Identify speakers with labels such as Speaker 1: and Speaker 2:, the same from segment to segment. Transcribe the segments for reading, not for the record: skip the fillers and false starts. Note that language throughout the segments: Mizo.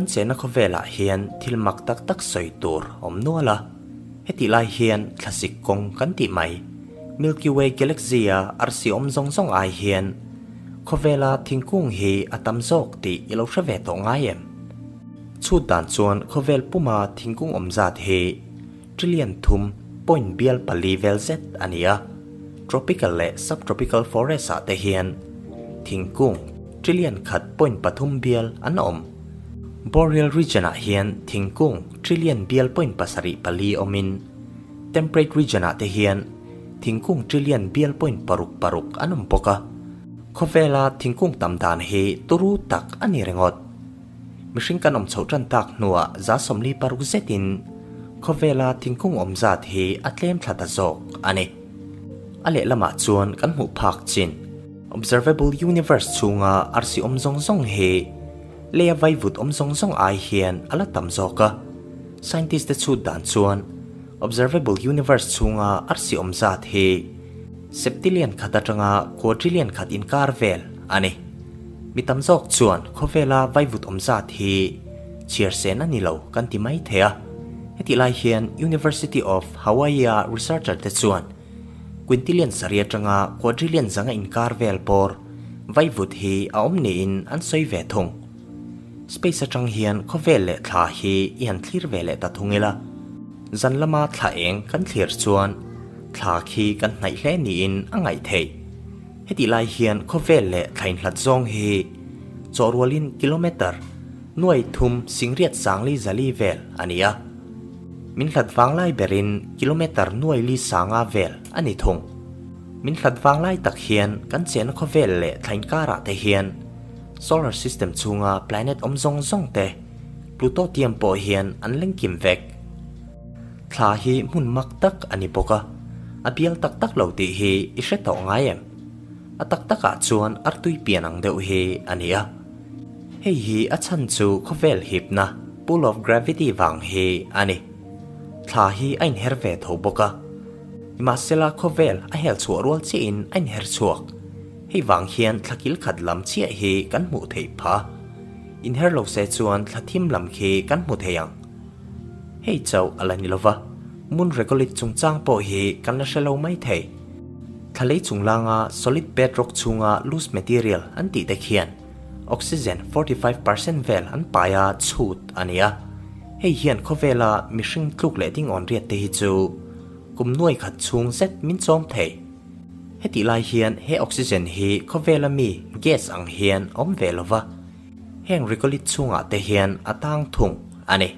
Speaker 1: Kan chenna khawvelah hian thil mak tak tak sawi tur awm nual a, hetih lai hian thlasik kawng kan tih mai. Milky Way Galaxy-a arsi awm zawng zawng ai hian khawvela thingkung hi a tam zawk tih i lo hre ve tawh ngai em? Chhut dan chuan khawvel puma thingkung awm zat hi trillion thum point bial pali vel zet a ni a, tropical leh subtropical forest-ah te hian thingkung trillion khat point pathum bial an awm. Boreal region-ah hian thingkung trillion bial point pasarih pali awmin temperate region-ah te hian thingkung trillion bial point paruk paruk an awm bawk a. Khawvela thingkung tam dan hi turu tak a ni ringawt. Mihring kan awm chhoh tan tak hnuah 46 zetin khawvela thingkung awm zat hi a tlem thla ta zawk a ni. A lehlamah chuan kan hmuh phak chin observable universe chhunga arsi awm zawng zawng hi leia vaivut awm zawng zawng ai hian a la tam zawk a. Scientist te chhut dan chuan observable universe chhunga arsi awm zat hi septillion khat atanga quadrillion khat inkar vel a ni. Mi tam zawk chuan khawvela vaivut awm zat hi chhiar sen a ni lo kan ti mai thei a. Hetih lai hian University of Hawaii-a researcher te chuan quintillion sarih atanga quadrillion zanga inkar vel bawr vaivut hi a awm niin an sawi ve thung. Space atang hian khawvel leh thla hi i han thlir ve leh ta thung ila. Zan lama thla eng kan thlir chuan thla khi kan hnaih hle niin a ngaih theih. Hetih lai hian khawvel leh thla inhlat zawng hi chawhrualin kilometre nuai thum singriat sangli zali vel a ni a. Min hlat vanglai berin kilometre nuai li sanga vel a ni thung. Min hlat vanglai tak hian kan chenna khawvel leh thla inkarah te hian solar system chhunga planet awm zawng zawng te Pluto tiam pawh hian an lengkim vek. Thla hi hmun mak tak a ni bawk a, a bial tak tak lo tih hi i hre tawh ngai em? A tak takah chuan artui pian ang deuh hi a ni a. Hei hi a chhan chu khawvel hipna, pull of gravity, vang hi a ni. Thla hi a inher ve tho bawk a. Nimahsela khawvel a hel chhuah rual chiahin a inher chhuak. Hei vang hian thla kil khat lam chiah hi kan hmuh theih phah. Inher lo se chuan thla thim lam khi kan hmu thei ang. Hei chauh a la ni lova, Moon regolith chungchang pawh hi kan la hre lo mai thei. Thla lei chunglanga solid bedrock chhunga loose material an tih te khian oxygen 45% vel an pai a chhut a ni a. Hei hian khawvela mihring tluk leh ding awn riat te hi chu kum nuai khat chhung zet min chawm thei. Hetih lai hian he oxygen hi khawvela mi gas ang hian awm ve lova, heng regolith chhungah te hian a tang thung a ni.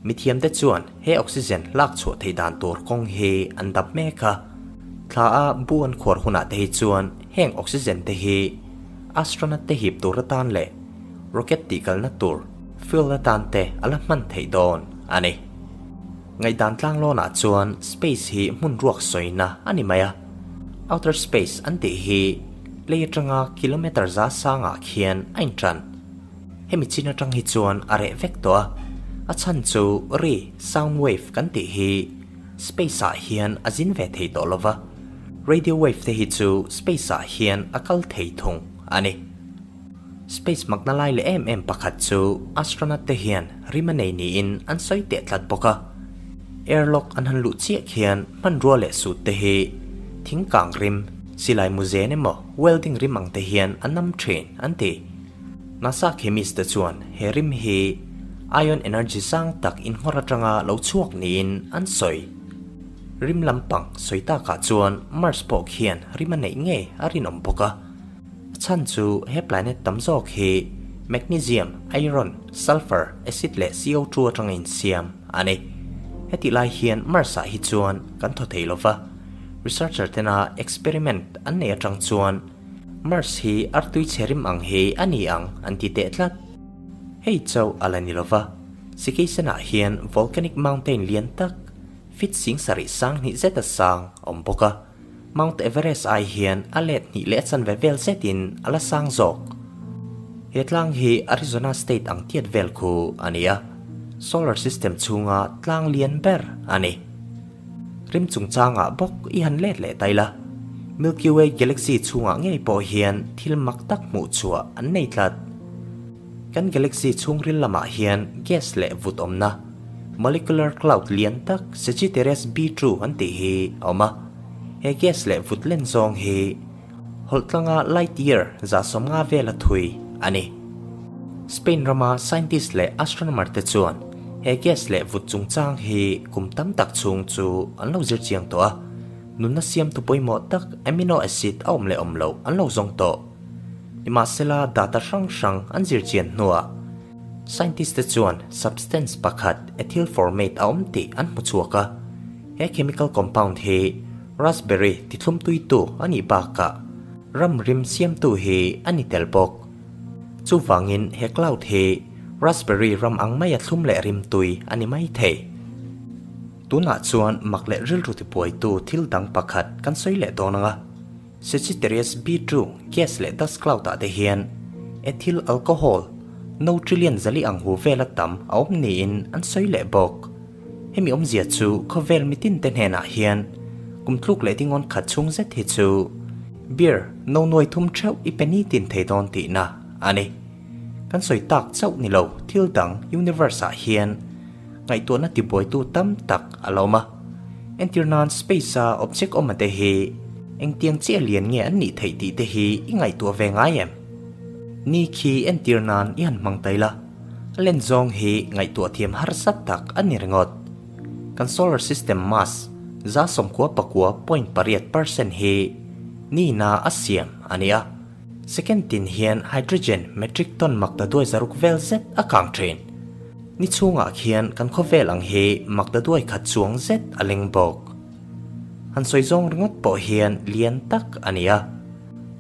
Speaker 1: Mithiamte chuan he oxygen lak chhuah theih dan tur kawng hi an dap mek a, thla a bu an khuar hunah te hi chuan heng oxygen te hi astronaut te hip tur atan leh rocket tihkalna tur fuel atan te a la hman theih dawn a ni. Ngaihdan tlanglawnah chuan space hi hmun ruak sawina a ni mai a, outer space an tih hi lei atanga kilometre za sangah khian a intan. Hemi chin atang hi chuan a reh vek tawh a, a chhan chu ri, sound wave, kan tih hi space ah hian a zin ve thei tawh lova, radio wave te hi chu space ah hian a kal thei thung a ni. Space makna lai leh em em pakhat chu astronaut te hian rim a nei niin an sawi teh tlat bawk a. Airlock an han luh chiah khian hmanrua leh suit te hi thingkang rim, silai mu zen emaw welding rim ang te hian a nam thin an ti. NASA chemist te chuan he rim hi ion energy sang tak inngawr atanga lo chhuak niin an sawi. Rim lampang sawi takah chuan Mars pawh khian rim a neih ngei a rinawm bawk a. A chhan chu he planet tam zawk hi magnesium, iron, sulfur, acid leh CO2 atanga insiam a ni. Hetih lai hian Mars-ah hi chuan kan thaw thei lova, researcher tena experiment an nei atang chuan Mars hi artui chhe rim ang hi a ni ang an ti teh tlat. Hei chauh a la ni lova, Sikeisenah hian volcanic mountain lian tak, feet 7000 hnih zeta sang a awm bawk a. Mount Everest ai hian a let hnih leh chanve vel zetin a la sang zawk. He tlang hi Arizona state ang tiat vel khu a ni a, solar system chhunga tlang lian ber a ni. Rim chungchangah bawk i han let leh ta ila, Milky Way galaxy chhungah ngei pawh hian thil mak tak hmuh chhuah an nei tlat. Kan galaxy chhungril lamah hian gas leh vut awmna, molecular cloud lian tak Sagittarius B2 an tih hi a awm a. He gas leh vut len zawng hi hawlhtlanga light year 150 vela thui a ni. Spain rama scientist leh astronomer te chuan he gas leh vut chungchang hi kum tam tak chhung chu an lo zir chiang tawh a, nunna siamtu pawimawh tak amino acid a awm leh awm loh an lo zawng tawh. Nimahsela data hrang hrang an zir chian hnuah scientist te chuan substance pakhat ethyl formate a awm tih an hmu chhuak a. He chemical compound hi raspberry tithlum tuitu a nih bakah ram rim siamtu hi a ni tel bawk. Chuvangin he cloud hi raspberry ram ang maia thlum leh rim tui a ni mai thei. Tunah chuan mak leh rilru tibuaitu thil dang pakhat kan sawi leh dawn ang a. Sagittarius B2 gas leh dust cloud ah te hian ethyl alcohol no trillion zali ang hu vela tam a awm niin an sawi leh bawk. Hemi awmzia chu khawvel mitin te hnenah hian kum tluk leh dingawn khat chhung zet hi chu beer no nuai thum theuh i pe nitin thei dawn tihna a ni. Kan sawi tak chauh ni lo thil dang universe ah hian ngaihtuahna tibuaitu tam tak a lo awm a. Entir nan space a object awm te hi engtiang chiah lian nge an nih theih tih te hi i ngaihtuah ve ngai em? Ni khi entir nan i han hmang tai la, a len zawng hi ngaihtuah thiam harsa tak a ni ringawt. Kan solar system mass 99.8% hi ni na a siam a ni a. Second tin hian hydrogen metric ton maktaduai zaruk vel zet a kang thin. Ni chhungah khian kan khawvel ang hi maktaduai khat chuang zet a leng bawk. Han sawi zawng ringawt pawh hian lian tak a ni a.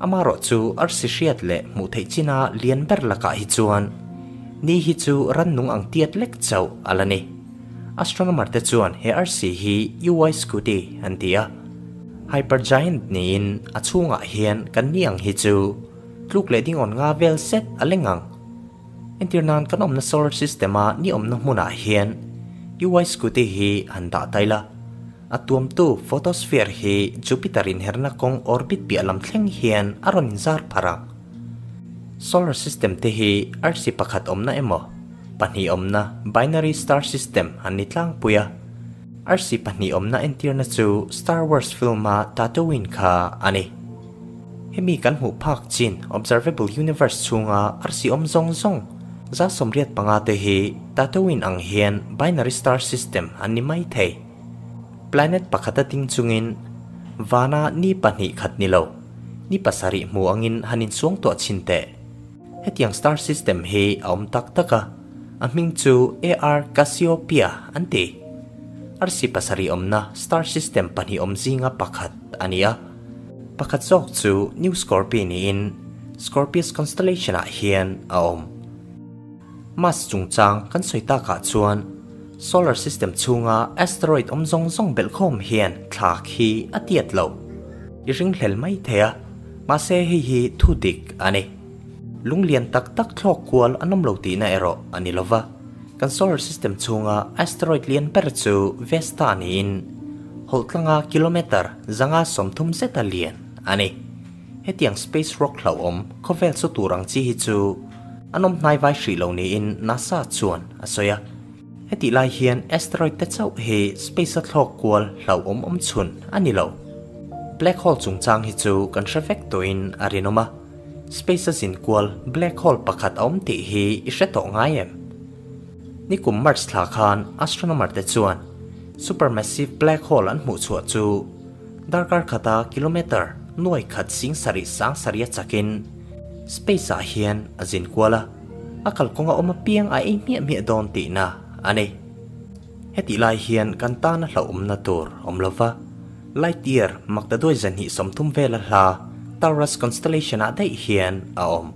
Speaker 1: Amaherawh chu arsi hriat leh hmuh theih china lian ber lakah hi chuan ni hi chu rannung ang tiat lek chauh a la ni. Astronomer te chuan he arsi hi UY Scuti an ti a. Hypergiant niin a chhungah hian kan ni ang hi chu tluk leh dingawn nga vel zet a leng ang. Entir nan kan awmna solar system a ni awmna hmunah hian UY Scuti hi han dah tai la. A tuamtu photosphere hi Jupiter inherna kawng orbit piah lam thleng hian a rawn inzar pharh ang. Solar system te hi arsi pakhat awmna emaw pahnih awmna binary star system an ni tlangpui a. Arsi pahnih awmna entirna chu Star Wars film-a Tatooine kha a ni. Hemi kan hmuh phak chin observable universe chhunga arsi awm zawng zawng 85 te hi Tatooine ang hian binary star system an ni mai thei. Planet pakhata ding chungin vana ni pahnih khat ni lo, ni pasarih hmu angin han insuang tuah chhin teh. Hetiang star system hi a awm tak tak a, a hming chu AR Cassiopeia an ti. Arsi pasarih awmna star system pahnih awm zinga pakhat a ni a. Pakhat zawk chu New Scorpio niin Scorpius constellation ah hian a awm. Mars chungchang kan sawi takah chuan solar system chhunga asteroid awm zawng zawng belhkhawm hian thla khi a tiat lo. I ringhlel mai thei a, mahse hei hi thu dik a ni. Lung lian tak tak thlawk kual an awm lo tihna erawh a ni lova. Kan solar system chhunga asteroid lian ber chu Vesta niin hawlhtlanga kilometre 530 zeta lian a ni. Hetiang space rock hlauhawm khawvel chu tur ang chi hi chu an awm hnai vai hrih lo niin NASA chuan a sawi a. Hetih lai hian asteroid te chauh hi space a thlawk kual hlauhawm awm chhun a ni lo. Black hole chungchang hi chu kan hre vek tawhin a rinawm a. Space a zin kual black hole pakhat a awm tih hi i hre tawh ngai em? Nikum March thla khan astronomer te chuan supermassive black hole an hmuh chhuah chu darkar khata kilometre nuai khat sing sarih sang sarih a chakin space ah hian a zin kual a, a kalkawng a awm apiang a ei hmiah hmiah dawn tihna a ni. Hetih lai hian kan tana hlauhawmna tur awm lova, light year maktaduai 230 vela hla Taurus constellation ah daih hian a awm.